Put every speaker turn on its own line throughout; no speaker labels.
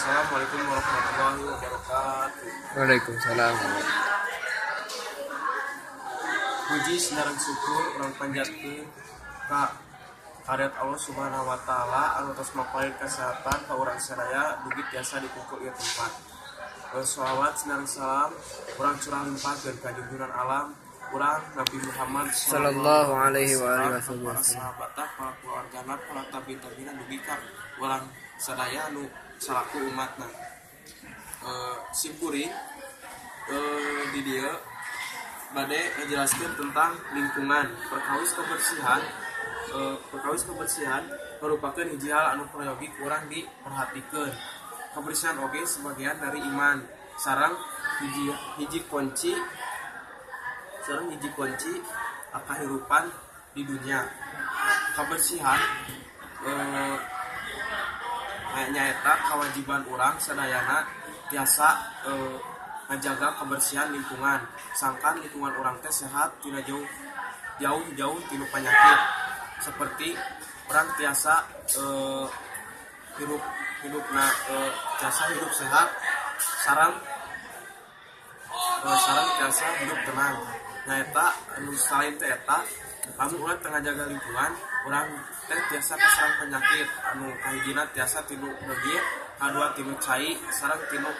Assalamualaikum warahmatullahi wabarakatuh.
Waalaikumsalam.
Puji sareng syukur urang panjatkeun ka hadirat Allah Subhanahu wa taala anu tos maparin kesehatan ka urang sadaya dugi tiasa dikumpul ieu tempat. Sholawat sareng salam urang curah limpahkeun ka junjungan alam urang Nabi Muhammad
sallallahu alaihi wa alihi
wasallam, para sahabatna, para keluargana, para tabi'in tabi'ina dugi ka urang sadaya anu salaku umatna. Simkuring di dieu bade ngajelaskeun tentang lingkungan. Perkawis kebersihan merupakan hiji hal anu peryogi kurang diperhatikeun. Kebersihan oge sebagian dari iman sareng hiji kunci kahirupan di dunia. Kebersihan nyaeta kewajiban urang sadayana tiasa ngajaga kebersihan lingkungan, sangkan lingkungan urang teh sehat tina jauh jauh tinu penyakit, seperti urang tiasa hidup tiasa hidup sehat sareng tiasa hidup tenang. Nyaeta anu salain teh eta lamun urang teu ngajaga lingkungan, urang teh tiasa kaserang penyakit anu kahijina tiasa tinu leugit, kadua tinu cai, sareng tinu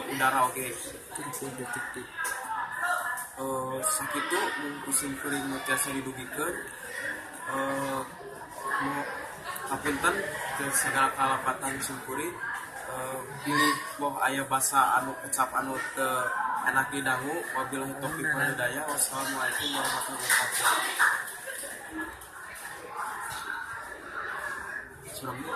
udara oge. Sakitu mung ku simkuring nu tiasa didugikeun. Hapunten teu sagala kalepatan simkuring, bilih boh aya basa anu kecap anu teu enak didangu. Wabillahi taufiq wal hidayah. Wassalamualaikum warahmatullahi wabarakatuh. Surabaya.